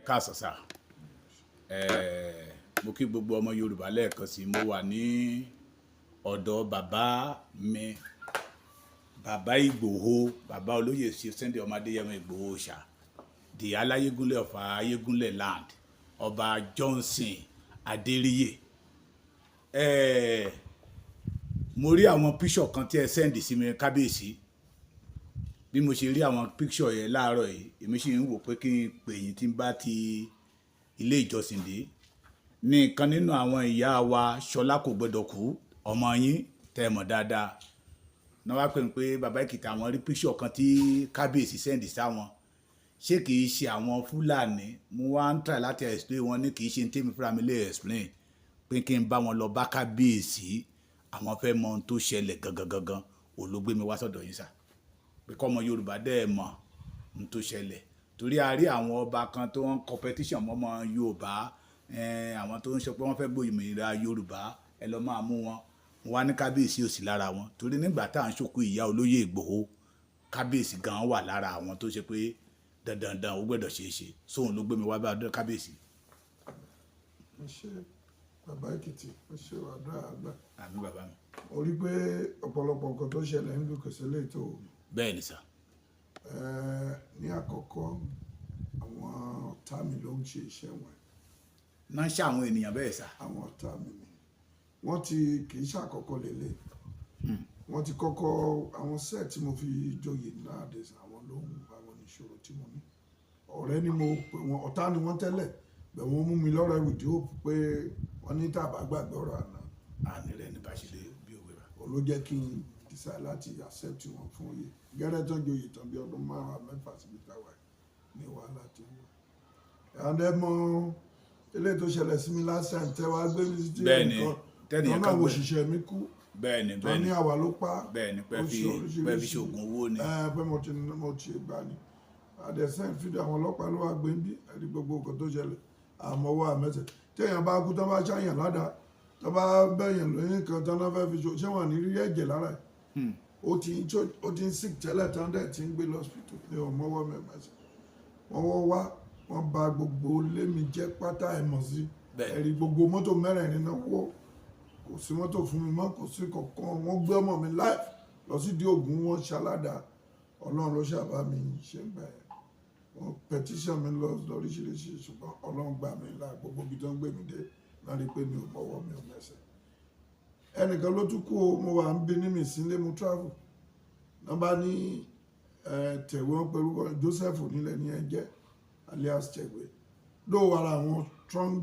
Káàsán sà. Mo kí gbogbo ọmọ Yorùbá lẹ́ẹ̀kan sí. Mo wà ní ọ̀dọ̀ bàbá mi, bàbá Ìgbòho, bàbá olóyè Sunday ọmọ Adéyẹmọ Ìgbòho ṣá, the Aláyégúnlẹ̀ of Ayégúnlẹ̀ land, Ọba Johnson Adéríyè. Mo rí àwọn picture kan tí ẹ send sí mi, kábíyèsí. Bí mo ṣe rí àwọn picture yẹn láàárọ̀ yìí, èmi sì ń wò pé kí n pè yín tí n bá ti ilé ìjọsìn dé. Ní ìkan nínú àwọn ìyá wa, Ṣọlá kò gbọdọ̀ kú, ọmọ yín tẹ́ ẹ mọ̀ dáadáa náà, wá pè mí pé, "Bàbá Èkìtì, àwọn rí picture kan tí kábíyèsí send sáwọn, ṣé kìí ṣe àwọn Fúlàní?" Mo wá ń try láti explain, wọn ní kìí ṣe ní tèmi fúnra mi lè explain, pé kí n bá wọn lọ bá kábíyèsí, àwọn fẹ́ mọ ohun tó ṣẹlẹ̀ gangan gangan. Òun ló gbé mi wá sọ́dọ̀ yín sà, pé kọ́mọ Yorùbá dẹ́ ẹ̀ mọ̀ ohun tó ṣẹlẹ̀, torí a rí àwọn ọba kan tó ń competition mọ́mọ́ Yorùbá, àwọn tó ń sọ pé wọ́n fẹ́ gbòmìnira Yorùbá, ẹ lọ́ máa mú wọn. Wọn wá ní kábíyèsí ò sí lára wọn, torí nígbà tá à ń ṣòkú ìyá olóyè Ìgbòho, kábíyèsí gan wà lára àwọn tó ṣe pé dandandan ó gbọ́dọ̀ ṣeé ṣe. Sóun ló gbé mi wá bá ọdún kábíyèsí. Ẹ ṣé, bàbá Èkìtì, ẹ ṣé, àdúrà àgbà. Àmín, bàbá mi. Mo rí pé ọ̀pọ̀lọpọ̀ nǹkan tó ṣẹlẹ̀ ń lu kòsílẹ̀ tó. Bẹ́ẹ̀ ni sà. Ní àkọ́kọ́, àwọn ọ̀tá mi ló ń ṣe iṣẹ́ wọn. Náà ń ṣe àwọn ènìyàn bẹ́ẹ̀ sà? Àwọn ọ̀tá mi ni wọ́n ti, kì í ṣàkọ́kọ́ lélẹ̀. Wọ́n ti kọ́kọ́ àwọn set tí mo fi joyè nowadays, àwọn ló ń àwọn ìṣòro tí mo ní. Ọ̀rẹ́ ni mo pè wọ́n, ọ̀tá ni wọ́n tẹ́lẹ̀ bẹ̀. Wọ́n mú mi lọ́rẹ́ with hope pé wọ́n ní tàbá gbàgbé ọ̀rọ̀ àná, àní rẹ̀ ní báṣẹ̀lẹ̀ bí òwe rà. Òun ló jẹ́ kí n decide láti accept wọn fún oyè. Gẹ́rẹ́ tán joyè tán, bí ọdún 5 mẹ́fà síbi táwa ní wàhálà tí wọ́n and ẹ mọ eléyìí tó ṣẹlẹ̀ sí mi last time tẹ́ wàá gbé mi sí tí Bẹ́ẹ̀ni, tẹ́nìyàn tọ́nà kan àwọn gbé. òṣìṣẹ́ mi kú, bẹ́ẹ̀ni tán bẹ́ẹ̀ni ní àwa ló pa. Bẹ́ẹ̀ni, pẹ́ Ó fi ṣe oríṣiríṣi. pẹ́ fi ṣoògùn owó ni. Ẹ pé mo ti gbà ní àdẹ̀sẹ̀ fídíò, àwọn ọlọ́pàá ló wá gbé ń bí ẹ̀rí gbogbo nǹkan tó ṣẹlẹ̀, àmọ́wọ́ àmẹ́sẹ̀. Téèyàn bá kú, tán bá ṣàyàn ládàá, tán bá bẹ̀yàn lóyún kan tán náà fẹ́ fi ṣe, ṣé wọ́n ní rí ẹ̀jẹ̀ lára ẹ̀? Ó ti ń sick tẹ́lẹ̀, tán dẹ̀ ti ń gbé lọ hospital. Mi ò mọ́wọ́ mi mẹ́sẹ̀. Wọ́n wọ́ wá, wọ́n bà gbogbo ilé mi jẹ́ pátá, ẹ̀ mọ̀ sí. Ẹ̀rí gbogbo mọ́tò mẹ́rẹ̀ẹ̀rin náà wọ́, kò sí mọ́tò fún mi mọ́, kò sí kankan. Wọ́n gbé ọmọ mi live lọ sí di Ògùn, wọ́n ṣaládàá. Ọlọ́run ló ṣàbá mi ṣe ń gbà yẹn. Wọ́n petition mi lọ lóríṣiríṣi, ṣùgbọ́n Ọlọ́run gbà mí là. Gbogbo ibi tó ń gbé mi dé náà rí i pé mi ò mọ́wọ́, mi ò mẹ́sẹ̀. Ẹnìkan ló tún kú o. Mo wà ń bí ní mi sílé, mo travel náà, bá ní tẹ̀wé wọn pẹ̀lú Joseph nílẹ̀ ní ẹ jẹ́ alias Tẹ̀wé ló wà lára àwọn strong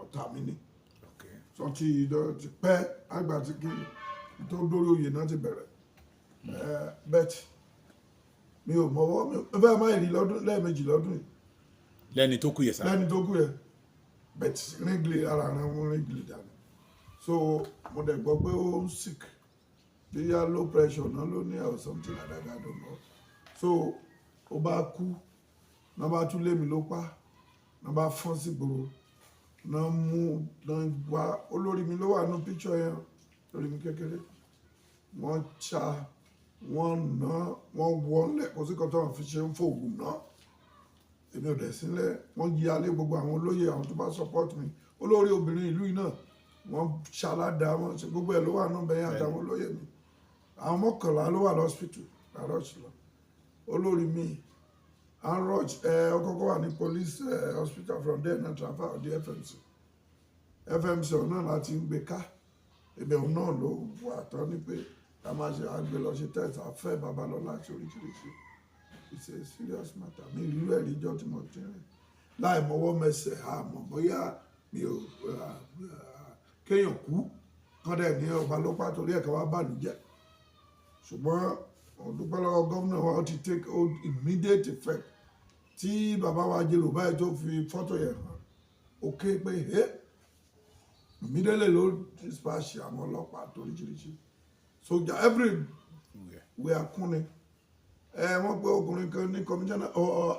ọ̀tá mi ni. Sọ ti pẹ́ àgbà tí kí tó dórí oyè náà ti bẹ̀rẹ̀ bet mi ò mọ́wọ́ mi ò fẹ́ má rí lọ́dún lẹ́ẹ̀mejì lọ́dún yìí. Lẹ́ni tó kú yẹ sà? Lẹ́ni tó kú yẹ, bet ringly ara rẹ̀, wọ́n ringly dànù. So mo dẹ̀ gbọ́ pé ó ń sick, bíyá low pressure náà ló ní or something like that, I don't know. So ó bá kú náà, bá tún lé mi ló pa náà, bá fọ́n sí gbòòrò náà, mú náà wá. Olórí mi ló wà ní picture yẹn, lórí mi kékeré. Wọ́n ṣá, wọ́n ná, wọ́n wọlé, kò sí kan tó wọ́n fi ṣe ń fòògùn náà. Èmi ò dẹ̀ sílẹ̀. Wọ́n yí alẹ́ gbogbo àwọn olóyè, àwọn tó bá support mi, olórí obìnrin ìlú yìí náà, wọ́n ṣaládàá, wọ́n ṣe gbogbo ẹ̀ ló wà nù bẹ́yẹn, àtàwọn olóyè mi. Àwọn 11 ló wà lọ́sípítù àrọ́ọ̀ṣì lọ. Olórí mi arọ́ọ̀ṣì ẹ ọkọ̀ọ̀kọ̀ wà ní police hospital. From there na transfer di FMC. FMC ọ̀hún náà láti ń gbé ká ibẹ̀, òun náà ló wà tán ní pé ká máa ṣe àgbẹ̀ lọ ṣe test àfẹ́ Babalọ́lá ṣe oríṣiríṣi. It's a serious matter. Mi ìlú ẹ̀rí ìjọ tí mo ti rìn láì mọwọ́ mẹsẹ̀, àmọ́ bóyá mi ò kéèyàn kú kán dẹ̀ ní ọba ló pa torí ẹ̀ka wá bàlújẹ́. Ṣùgbọ́n mo dúpẹ́ lọ́wọ́ gómìnà wa, ó ti take immediate effect. Tí bàbá wa jẹ́rò báyìí tó fi fọ́tò yẹn hàn, ó ké pé ẹ́ immediately ló dispatch àwọn ọlọ́pàá toríṣiríṣi, sójà everywhere kún ni. Ẹ wọ́n pé ọkùnrin kan ní commissioner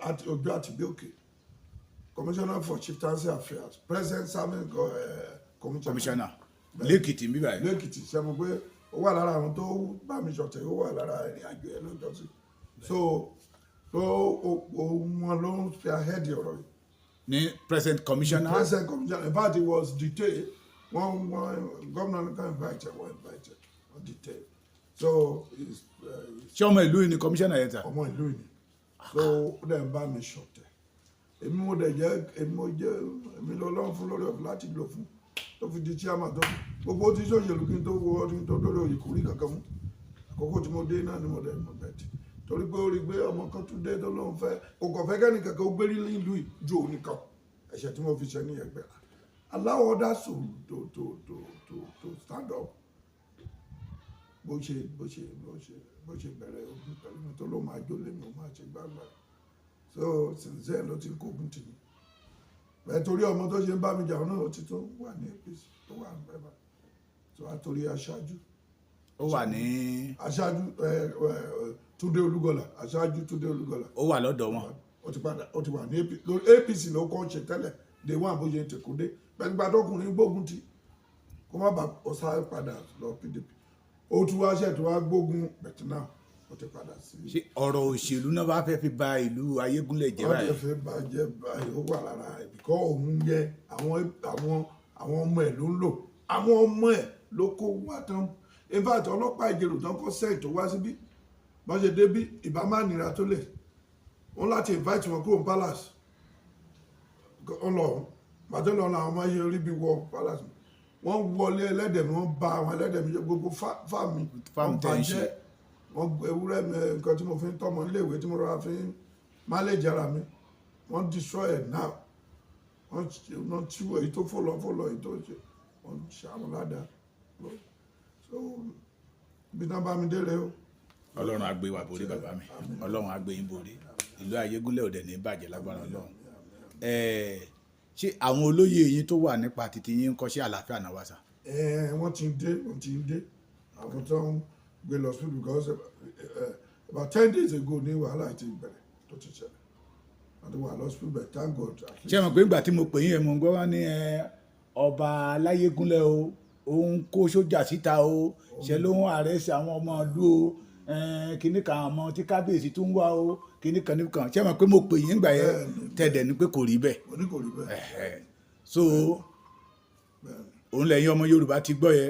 àti Òjó Àtìbíòkè, commissioner for chieftaincy affairs, present serving commissioner. Commissioner lẹ́kìtì ń bí báyìí. Lẹ́kìtì. Sẹ́mu pé ó wà lára àwọn tó bá mi ṣọ̀tẹ̀, ó wà lára ìrìn àjò ẹ̀ lọ́jọ́sí. So So wọn ló ń fi ahead ọ̀rọ̀ yìí. Ní present commissioner? Present commissioner. In fact, he was detained. Wọ́n gómìnà nìkan invite ẹ, wọ́n invite ẹ, wọ́n detained. So he's Ṣé ọmọ ìlú yìí ni commissioner yẹn ta? Ọmọ ìlú yìí ni. So ó dẹ̀ ń bá mi ṣọ̀tẹ̀. Èmi mo dẹ̀ jẹ́, èmi mo jẹ́, èmi lọ lọ́wọ́ fún lórí ọ̀fẹ́ láti lò fún tó fi di chairman, tó gbogbo tí sọ̀ṣèlú kí n tó wọ kí n tó dórí òyì kò rí kankan mú. Àkókò tí mo dé náà ni mo dẹ̀ mo bẹ̀ tí torí pé ó rí i pé ọmọ kan tún dé tó lóun fẹ́, kò kàn fẹ́ kẹ́ni kankan ó gbérí nílùú yìí ju òun nìkan. Ẹ̀ṣẹ̀ tí mo fi ṣe ní ẹgbẹ́, allow others to stand up. Bó ṣe bẹ̀rẹ̀ ogun pẹ̀lú mi tó ló máa jó lémi, ó máa ṣe gbàgbà. So since then ló ti ń kógun tì mí bẹ́ẹ̀, torí ọmọ tó ṣe ń bá mi jà náà, ó ti tó wà ní APC, tó wà ní bẹ́ẹ̀ bá so àtòrí aṣáájú. Ó wà ní? Aṣáájú ẹ ẹ Túndé Olúgọlà, aṣáájú Túndé Olúgọlà. Ó wà lọ́dọ̀ wọn? Ó ti padà, ó ti wà ní APC, lórí APC ló kọ́ ṣe tẹ́lẹ̀. Day one bó ṣe ń tẹ̀kọ́ dé pẹ̀lú gbàdọ́kùnrin gbógun ti kó má bàa, ó sáré padà lọ PDP. Ó tún wá ṣẹ̀ tó wá gbógun bẹ̀tẹ̀ náà, ó ti padà sí. Ṣé ọ̀rọ̀ òṣèlú náà bá fẹ́ fi ba ìlú Ayégúnlẹ̀ jẹ́ Wọ́n ti báyìí? fẹ́ bàjẹ́ báyìí. Ó wà lára ẹ̀ bìkọ́ òun yẹ àwọn ọmọ ẹ̀ ló ń lò, àwọn ọmọ ẹ̀ ló kó wá tán. In fact, ọlọ́pàá Ìjẹ̀rò tán kọ́ sẹ́yìn tó wá síbí, wọ́n ṣe débí ìbá má nira tó lè wọ́n láti invite wọn kúrò ní palace ọlọ́run pàtó lọ́nà. Àwọn ọmọ yẹn rí bí wọ palace, wọ́n wọlé ẹlẹ́dẹ̀ mi, wọ́n bà àwọn ẹlẹ́dẹ̀ mi jẹ́, gbogbo farm mi Farm wọ́n tẹ́ ń ṣe. bàjẹ́. Wọ́n ewúrẹ́ mi, nǹkan tí mo fi ń tọ́mọ níléèwé, tí mo rọra fi ń manage ara mi, wọ́n destroy it now. Wọ́n tú èyí tó fò lọ fò lọ, èyí tó ṣe, wọ́n ṣe àwọn ládàá. So bí náà bá mi délé o. Ọlọ́run á gbé wa borí, bàbá mi. Ọlọ́run á gbé yín borí. Ìlú Ayégúnlẹ̀ ò dẹ̀ ní bàjẹ́ lágbára Ọlọ́run. Ṣé àwọn olóyè yín tó wà nípa títí yín ń kọ́ sí àlàáfíà náà wá sà? Ẹ wọ́n ti ń dé, wọ́n ti ń dé. Àwọn tó ń gbé lọ sí, because about 10 days ago ní wàhálà ti bẹ̀rẹ̀ tó ti ṣẹlẹ̀. Wọ́n ti wà lọ́sibítù, but thank God at least. Ṣé ẹ mọ̀ pé ìgbà tí mo pè yín ẹ̀, mọ̀ ń gbọ́ wá ní ẹ ọba Aláyégúnlẹ̀ o, òun kó sójà síta o, ṣe ló ń arrest àwọn ọmọ ìlú o, kinní kan, àwọn tí kábíyèsí tún wá o, kinní kan nìkan. Ṣé ẹ mọ̀ pé mo pè yín gbà yẹn, tẹ̀dẹ̀ ní pé kò rí bẹ́ẹ̀? Mo ní kò rí bẹ́ẹ̀. Ẹ̀hẹ̀. So òun lẹ́yìn ọmọ Yorùbá ti gbọ́ yẹ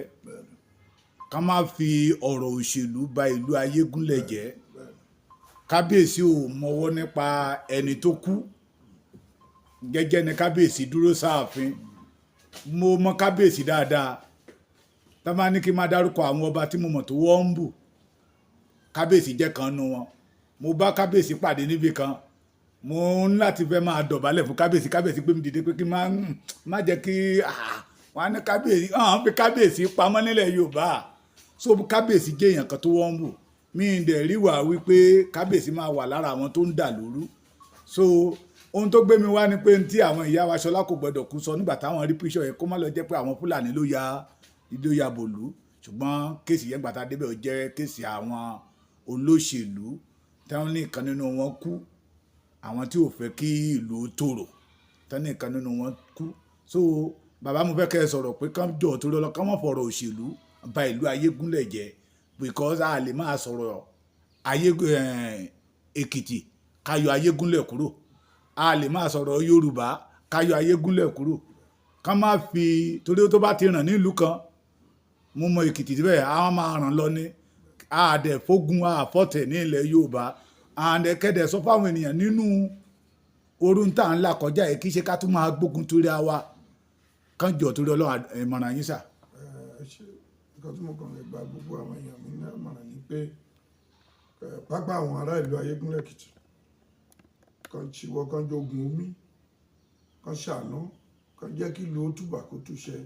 ká má fi ọ̀rọ̀ òṣèlú ba ìlú Ayégúnlẹ̀ jẹ́. Kábíyèsí ò mọwọ́ nípa ẹni tó kú. Jẹ́jẹ́ ni kábíyèsí dúró sáàfin. Mo mọ kábíyèsí dáadáa. Tá bá ní kí n máa dárúkọ àwọn ọba tí mo mọ̀ tó wọ́n ń bù, kábíyèsí jẹ́ kan nu wọn. Mo bá kábíyèsí pàdé níbì kan, mo ń láti fẹ́ máa dọ̀bálẹ̀ fún kábíyèsí, kábíyèsí gbé mi dìde pé kí n má jẹ́ kí wọ́n á ní kábíyèsí hàn fi kábíyèsí pamọ́ nílẹ̀ Yorùbá. So kábíyèsí jẹ́ èèyàn kan tó wọ́n ń bù mí dẹ̀ rí wà wípé kábíyèsí máa wà lára àwọn tó ń dà lóru. So ohun tó gbé mi wá ni pé tí àwọn ìyá wa Ṣọlá kò gbọdọ̀ kú sọ nígbà táwọn rí píṣọ yẹn, kó má lọ jẹ́ pé àwọn Fúlàní ló ya bòlú. Ṣùgbọ́n case yẹn, gbàtà débẹ̀, ó jẹ́ case àwọn olóṣèlú táwọn ní ìkan nínú wọn kú, àwọn tí ò fẹ́ kí ìlú tòrò, táwọn ní ìkan nínú wọn kú. So bàbá, mo fẹ́ kẹ́ ẹ sọ̀rọ̀ pé kán jọ̀ torí ọlọ́, kán má fọ̀rọ̀ òṣèlú ba ìlú Ayégúnlẹ̀ jẹ́, because a lè máa sọ̀rọ̀ ayé Èkìtì ká yọ Ayégúnlẹ̀ kúrò, a lè máa sọ̀rọ̀ Yorùbá ká yọ Ayégúnlẹ̀ kúrò. Ká má fi torí tó bá ti ràn nílùú kan, mo mọ Èkìtì síbẹ̀, àwọn máa ràn lọ ní àdẹ̀ fógun àfọ̀tẹ̀ ní ilẹ̀ Yorùbá. Àdẹ̀kẹ́dẹ̀ sọ fáwọn ènìyàn nínú orun tá à ń là kọjá yìí, kì í ṣe ká tún máa gbógun torí àwa kán jọ torí Ọlọ́run. Ìmọ̀ràn yín sà. Ẹ ṣe. Nǹkan tí mo kàn lè gba gbogbo àwọn èèyàn mi ní àmọ̀ràn ni pé pápá àwọn ará ìlú Ayégúnlẹ̀ Èkìtì kan ṣíwọ́, kan jogun omi, kan ṣàánú, kan jẹ́ kí ìlú ó túbà kó túṣẹ.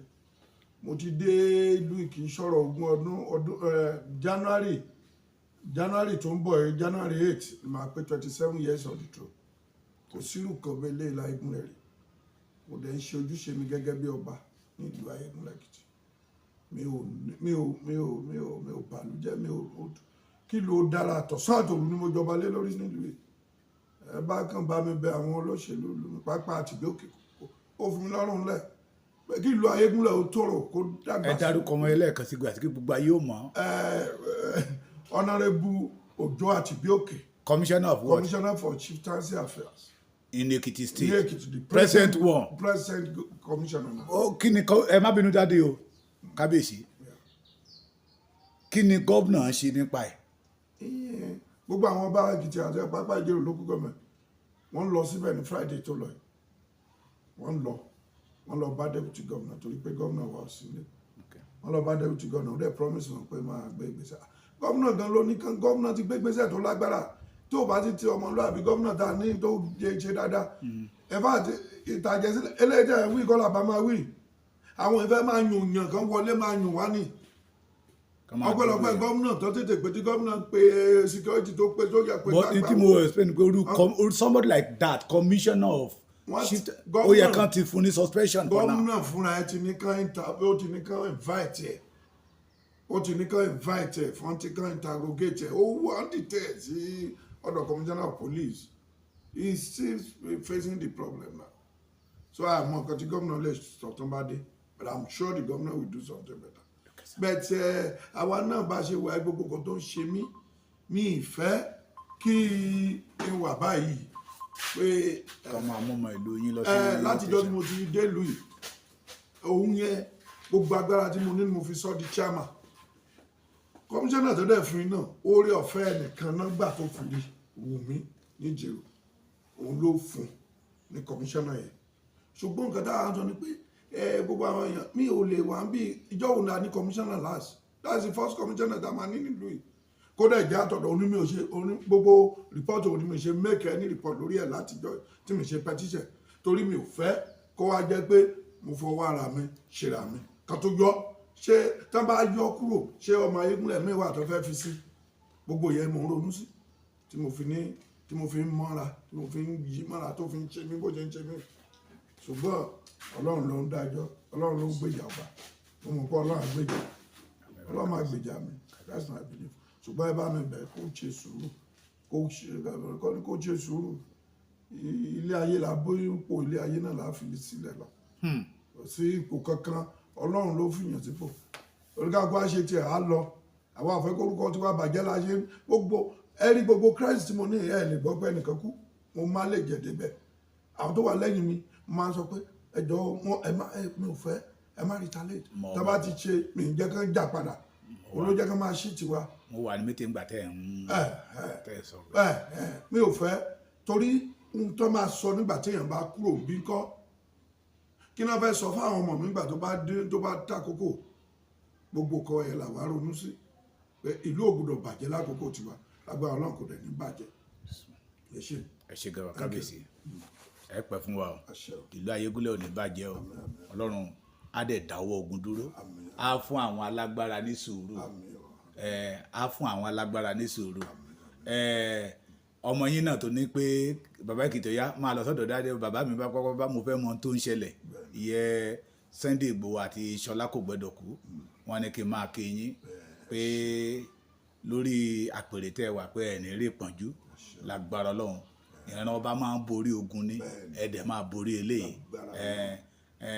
Mo ti dé ìlú, kì í sọ̀rọ̀ ogún ọdún ọdún. January tó ń bọ̀ yìí, January 8, máa pé 27 years on the throne. Kò sírù kan bẹ́ẹ̀ lé ìlú Ayégúnlẹ̀ rí. Mo dẹ̀ ń ṣe ojúṣe mi gẹ́gẹ́ bí ọba ní ìlú Ayégúnlẹ̀ Èkìtì. Mi ò bàlújẹ́, mi ò kí ló dára tọ̀sán àtòru ni mo jọba lé lórí nílùú yìí. Ẹ bá kàn bá mi bẹ àwọn olóṣèlú ìlú mi, pápá àtìgbé òkè, ó fún mi lọ́rùn lẹ̀ pé kí ìlú Ayégúnlẹ̀ ó tòrò, kó dàgbà. Ẹ dárúkọ ọmọ ẹlẹ́ẹ̀kan sí àti kí gbogbo ayé ó mọ̀. Ẹ Honourable Òjó Àtìbíòkè. Commissioner of what? Commissioner for Chieftaincy Affairs In Ekiti ní State. Èkìtì, the Present one. Present commissioner now. Ó kí ni ẹ má bínú, daddy o, kábíyèsí, kí ni gómìnà ń ṣe nípa ẹ̀? Ìyẹn, gbogbo àwọn ọba Èkìtì àti pápá Ìjẹ̀rò local government, wọ́n lọ síbẹ̀ ní Friday tó lọ yìí. Wọ́n lọ bá deputy governor, torí pé governor wà sílé. Wọ́n lọ bá deputy governor, ó dẹ̀ promise wọn pé máa gbé ìgbésẹ̀. Governor gan ló ní kán. Governor ti gbé ìgbésẹ̀ tó lágbára. Tó o bá ti ti ọmọlúwàbí governor tá a ní tó jẹ ṣe dáadáa, in fact, ìtàjẹ̀sílẹ̀ eléyìí tẹ̀ ń wí kọ́ làbá máa wí. Àwọn ìfẹ́ máa yùn yàn kan wọlé, máa yùn wá ní. Kán máa Ọpẹ́lọpẹ́ dúró yẹn. Gómìnà tó tètè pé, tí gómìnà pé security tó pé sójà pé But n tí mo explain pé somebody like that, commissioner of chief, ó yẹ kán ti fún ní suspension for now. Gómìnà fúnra ẹ ti ní kán ó ti ní kán invite ẹ, ó ti ní kán invite ẹ fún ti kán interrogate ẹ. Ó wà dìtẹ̀ sí ọ̀dọ̀ commissioner of police. He is still facing the problem now, so àmọ́ nǹkan tí gómìnà lè sọ tó bá dé, but I'm sure the governor will do something better. But àwa náà bá ṣe wà, gbogbo nǹkan tó ń ṣe mí, mi ì fẹ́ kí n wà báyìí pé Kọ́ máa mú ọmọ ìlú yín lọ sí ẹ látijọ́ tí station. Mo ti délùú yìí, òun yẹn, gbogbo agbára tí mo ní ni mo fi sọ di chairman. Kọmíṣánná tó dẹ̀ fún yín náà, oore ọ̀fẹ́ ẹnìkan náà gbà tó fi rí Wùmí níjẹ̀rù, òun ló fún ní kọmíṣánná yẹn. Ṣùgbọ́n nǹkan tá a sọ ni pé ẹ gbogbo àwọn èèyàn mi ò lè wà bí ìjọ òun náà ní kọmíṣánná last. That's the first commissioner tá a máa ní nílùú yìí. Kódà ìjà àtọ̀dọ̀ oní mi ò ṣe oní gbogbo report òní mi ṣe make any report lórí ẹ̀ látijọ́ tí mi ṣe petition, torí mi ò fẹ́ kó wá jẹ́ pé mo fọwọ́ ara mi ṣera mi kan tó yọ. Ṣé tán bá yọ kúrò, ṣé ọmọ ayégúnlẹ̀ mẹ́wàá tó fẹ́ fi sí? Gbogbo yẹn mo ń ronú sí, tí mo fi ní, tí mo fi ń mọ́ra, tí mo fi ń yí mọ́ra, tó fi ń ṣe mí bó ṣe ń ṣe mí. Ṣùgbọ́n Ọlọ́run ló ń dájọ́, Ọlọ́run ló ń gbèjà ọba. Mo mọ̀ pé Ọlọ́run á gbèjà, Ọlọ́run máa gbèjà mi. That's my belief. Ṣùgbọ́n ẹ bá mi bẹ̀ kó ṣe sùúrù, kó ṣe sùúrù. Ilé ayé la bóyá ipò ilé ayé náà la fi sílẹ̀ lọ. Kò sí ipò kankan, Ọlọ́run ló fìyàn sípò. Oníkàkú á ṣe tiẹ̀ á lọ. Àwọn àfẹ́kórúkọ tí wàá bàjẹ́ la ṣe gbogbo ẹ rí. Gbogbo Christ tí mo ní, ẹ lè gbọ́ pé ẹnìkan kú, mo má lè jẹ̀ débẹ̀. Àwọn tó wà lẹ́yìn mi, mo máa ń sọ pé ẹ jọ wọn, ẹ má ẹ mi ò fẹ́ ẹ má retaliate. Tá bá ti ṣe mi ń jẹ́ kán jà padà, òun ló jẹ́ kán máa ṣí tiwa. Mo wà ní meeting gbà tẹ́ ẹ̀ ń ẹ ẹ tẹ́ ẹ̀ sọ̀rọ̀. Ẹ ẹ mi ò fẹ́, torí ohun tó máa sọ nígbà téèyàn bá kúrò bí kọ́, kí náà fẹ́ sọ fáwọn ọmọ mi nígbà tó bá dé, tó bá tàkókò. Gbogbo kọ ẹ̀ làwa ronú sí pé ìlú ò gbọdọ̀ bàjẹ́ lákòókò tiwa. Lágbára Ọlọ́run, kò dẹ̀ ní bàjẹ́. Ẹ ṣé. Ẹ ṣe gan, kábíyèsí, ẹ pẹ́ fún wa o. Àṣẹ o. Ìlú Ayégúnlẹ̀ ò ní bàjẹ́ o. Ọlọ́run á dẹ̀ dáwọ́ ogun dúró, á fún àwọn alágbára ní sùúrù. Àmín o. Ẹ á fún àwọn alágbára ní sùúrù. Ẹ ọmọ yín náà tó ní pé bàbá Èkìtì ọ̀yá máa lọ sọ́dọ̀ daddy bàbá mi bá pápá bá mo fẹ́ mọ ohun tó ń ṣẹlẹ̀, ìyẹn Sunday Igboho àti Ṣọlá kò gbọdọ̀ kú. Wọ́n ní kí n máa kí yín pé lórí àpèrè tẹ́ wà, pé ẹ̀ ní rí ìpọ́njú lágbára Ọlọ́run. Ìran ọba máa ń borí ogun ní, ẹ dẹ̀ máa borí eléyìí. Ẹ ẹ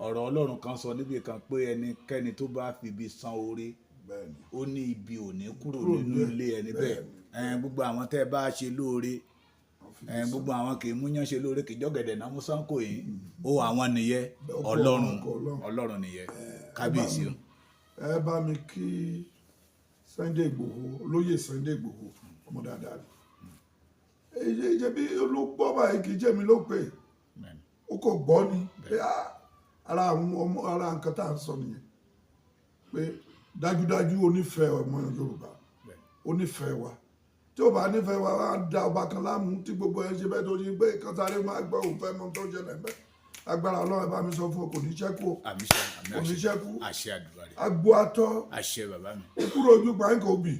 ọ̀rọ̀ Ọlọ́run kan sọ níbi kan pé ẹnikẹ́ni tó bá fi ibi san oore, ó ní ibi ò ní kúrò Kúrò nínú níbẹ̀. ilé ẹni bẹ́ẹ̀. Ẹ gbogbo àwọn tẹ́ ẹ bá ṣe lóore, ẹ gbogbo àwọn kì í múyán ṣe lóore, kì í jọ́gẹ̀dẹ̀ náà mú sáńkò yìí ó, àwọn nìyẹn. Ọkọ Ọlọ́run. Ọkọ Ọlọ́run. Ọlọ́run nìyẹn, kábíyèsí o. Ẹ bá mi kí Sunday Igboho, olóyè Sunday Igboho, ọmọ dáadáa ni. Èyí ṣe bí ló gbọ́ báyìí, kì í jẹ́ mi ló pè. Ó kò gbọ́ ni pé ara àwọn ọmọ, ara nǹkan tá à ń sọ nìyẹn pé dájúdájú ó nífẹ̀ẹ́ ọmọ Yorùbá, ó nífẹ̀ẹ́ wa. Tí ó bá nífẹ̀ẹ́ wa, á da ọba kan láàmú tí gbogbo ẹ ṣe bẹ́ẹ̀ tó ṣe pé kan sáré máa gbọ́ òun fẹ́ mọ tó ṣẹlẹ̀ bẹ́ẹ̀. Agbára Ọlọ́run, ẹ bá mi sọ fún ọ, kò ní ṣẹ́kù o. Àmì ṣe, àmì. Kò ní Àṣẹ. ṣẹ́kù. Àṣẹ àdúrà rẹ. Agbo atọ́. Àṣẹ, bàbá mi. Kúrò ojú pàǹkà òbí,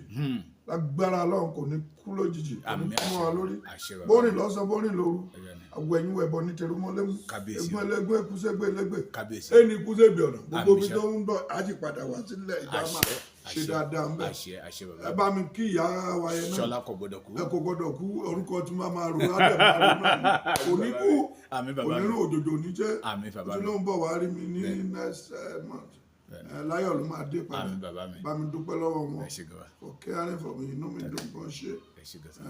lágbára Ọlọ́run, kò ní kú lójijì, kò ní Àmín, kú mọ́ wa àṣẹ. lórí. Àṣẹ, bàbá. Bórìn lọ́sàn, bórìn lóru. Bẹ́ẹ̀ ni. Àwọ̀ ẹ̀yìn wẹ̀bọ ní terumọ́lẹ́mú. Kábíyèsí. Egun ẹlẹ́gún ẹkúsẹ́gbẹ́ ẹlẹ́gbẹ́. Kábíyèsí. Ẹni kúsẹ́bì ọ̀nà gbogbo Àmín, ibi ṣe. tó ń bọ̀ á sì padà wá sílẹ̀ ìjà máa Àṣẹ. ṣe Àṣẹ. dáadáa ń bẹ̀. Àṣẹ, àṣẹ, bàbá. Ẹ bá mi kí ìyá wa yẹn náà. Ṣọlá kò gbọdọ̀ kú. Ẹ kò gbọdọ̀ kú. Orúkọ tí máa máa rò á dẹ̀ máa rò náà ni. Kò ní kú. Àmín, Kò bàbá ní mi. rún òjòjò ní jẹ́. Àmín, bàbá Tí mi. ló ń bọ̀ wá rí mi ní next month. Ẹ láyọ̀ ló máa dé padà. Àmín, bàbá mi. Bá mi dúpẹ́ lọ́wọ́ wọn Ẹ ṣé gan. for caring for me. Inú mi dùn gan ṣe. Ẹ ṣé gan sir.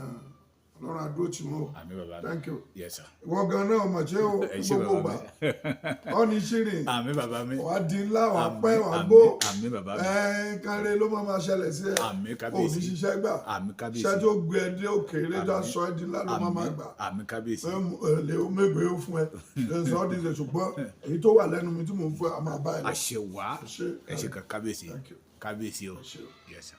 Ọlọ́run á dúró tì wọ́n o. Àmín, bàbá mi. Thank you. Yes sir. Ìwọ gan náà mọ̀ ṣé o. Ẹ ṣé, gbogbo bàbá gbà ọ́ ní ṣírìn. Àmín, bàbá mi. Wàá di ńlá, wàá Àmín, pẹ́, wàá àmín, gbó. Àmín, bàbá mi. Ẹ káre ló máa ṣẹlẹ̀ sí ẹ. Àmín, Ò ní kábíyèsí. ṣiṣẹ́ gbà. Àmín, kábíyèsí. Iṣẹ́ tó gbé ẹ dé òkèèrè tó sọ ẹ di ńlá ló máa gbà. Àmín, kábíyèsí. Ẹ lè o mégbé ó fún ẹ ẹ sọ ọ́ díje, ṣùgbọ́n èyí tó wà lẹ́nu mi tí mò ń fún ẹ, a máa bá ẹ lọ. Àṣẹ wá. Ṣé. Ẹ ṣé kan, kábíyèsí. Thank you. Kábíyèsí o. Ṣé o. Yes sir.